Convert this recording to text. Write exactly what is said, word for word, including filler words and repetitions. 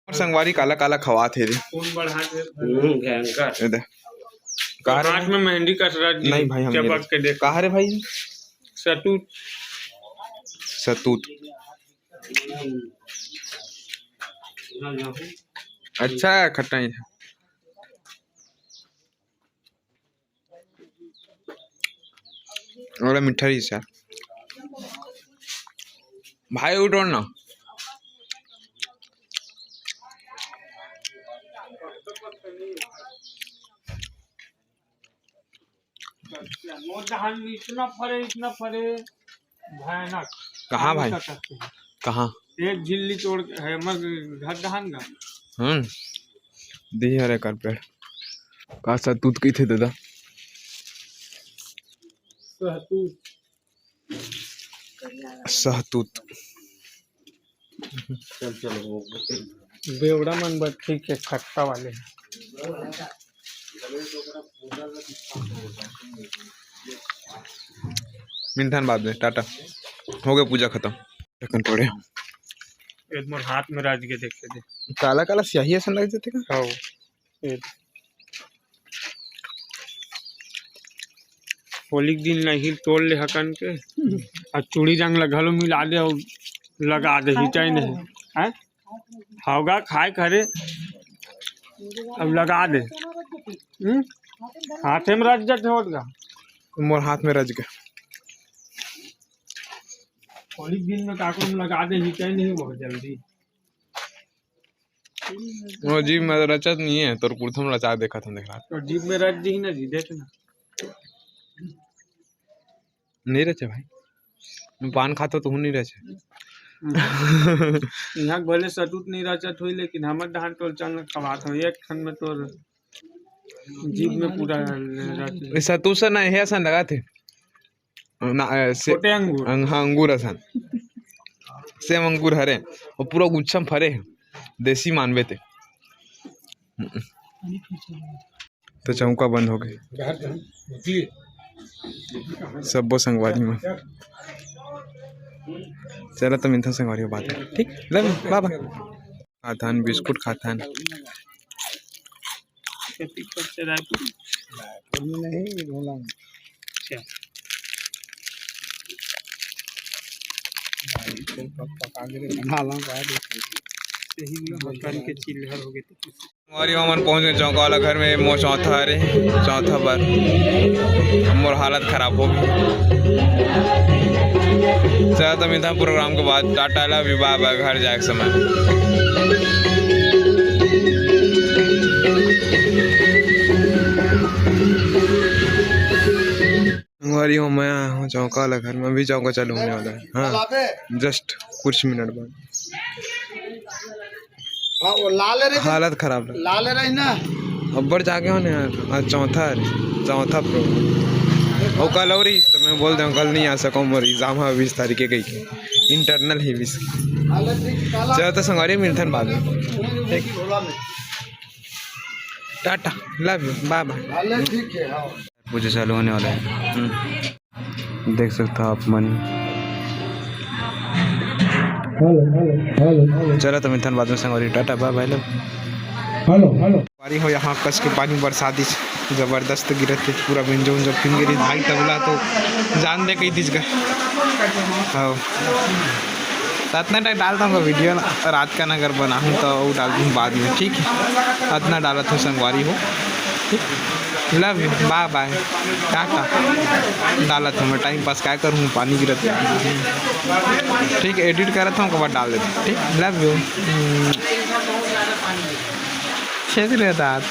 संगवारी काला काला खवात हे रे। खून बढ़ा दे। हम्म, भयंकर। ये दे। कहा रे हाथ भाई? में मेहंदी कस रहा जी। नहीं भाई, हम नहीं चपक रहे। के देख। कहा रे भाई? सतूत। सतूत। अच्छा है, खट्टा ही है। ओला मीठा रहिस यार। भाई उठो ना। मोर डहान में इतना फरे, इतना फरे, भयानक। कहाँ भाई? कहाँ? एक झिल्ली तोड़ के है, हमर घर डहान का। हम्म, दिही हरे कर पेड़। का सतूत कहिथे दादा? सहतूत। सहतूत। चल, चल, वो बेवड़ा मन बर ठीक है, खट्टा वाले। मिलथन बाद में, टाटा। हो गया पूजा खत्म। ढक्कन तोड़े। ए मोर हाथ में राज के देखे दे। काला काला स्याही असन लग जाथे का? हाँ। ए। होली के दिन नहीं तोड़ ले हकन के, अउ चूड़ी रंग ला घलो मिला दे अउ लगा दे, हिचई नहीं। हैं? हवगा खाए करे, अब लगा दे। हम्म? हाथे में रच जाते होत का? मोर हाथ में रच गए। थोड़ी दिन में काको में लगा दे, हिचई नहीं बहुत जल्दी। वो जीभ में रचत नहीं है, तोर कुर्ता में रचा देखत हन, देख रहा। तो जीभ में रच दी ना जी, देख ना। नहीं रचे भाई, मैं पान खातो तो हूँ नहीं रचे। यहाँ भले सतूत नहीं रचत होई, लेकिन हमर धान तोल चल खवात हो, एक खन में तोर जीभ में पूरा रच। सतूत से ना, हे असन लगा थे। ना, ए, से-, छोटे अंगूर। अंग-, हाँ, अंगूर असन। सेम अंगूर हरे, वो पूरा गुच्छा में फरे हे, देसी मानबे ते। तो चौका बंद हो गए। सब्बो संगवारी मन। चला तो मिलथन संगवारी हो बात में। ठीक, love you, bye bye। खाथन, बिस्कुट खाथन। रायपुर में नहीं, ढोला में। अच्छा। भाई, तो पक-, पका के बना ला, बाद में। यही में मकान के चिल्हर हो गए थे। हमारी हमन पहुंच गए चौका वाला घर में, मोर चौथा हरे, चौथा बार। मोर हालत खराब हो गई। चला तो मिलता प्रोग्राम के बाद। Tata, love you, bye bye, घर जाए के समय। संगवारी हो, मैं आया हूँ चौका वाला घर में, अभी चौका चालू होने वाला है। हाँ, just कुछ मिनट बाद। हाँ, वो लाल रे, हालत खराब है। लाल रही ना। अब्बड़ जागे हो ना यार, आज चौथा है, चौथा प्रोग्राम। वो कल और ही तो मैं बोल दूँ, कल नहीं आ सकूँ, मोर एग्जाम है बीस तारीख के, कही के इंटरनल ही बीस। चलो तो संगवारी मिलथन बाद में। ठीक, Tata, love you, bye bye। ठीक है, हाँ। पूजा चालू होने वाला है। हम्म। देख सकता हो आप मन। चला तो मिलथन बाद में संगवारी, टाटा, bye bye, love। बारी हो यहाँ कस के पानी बरसा दिस, जबरदस्त गिरत हे, पूरा बेंजो उंजो फिन गिरी। भाई तबला तो जान दे कही दिस गा। हाँ। तो अतना टाइम डालता हूँ वीडियो ना, रात का ना अगर बनाहूँ तो वो डाल दूँ बाद में, ठीक है? अतना डालत हूँ संगवारी हो, ठीक? Love you, bye bye, Tata. डालत हूँ मैं, टाइम पास काय करूँ, पानी गिरत। ठीक, एडिट करत हूँ, ओकर बाद डाल देते, ठीक? Love you। हम्म। छेद रहता हाथ।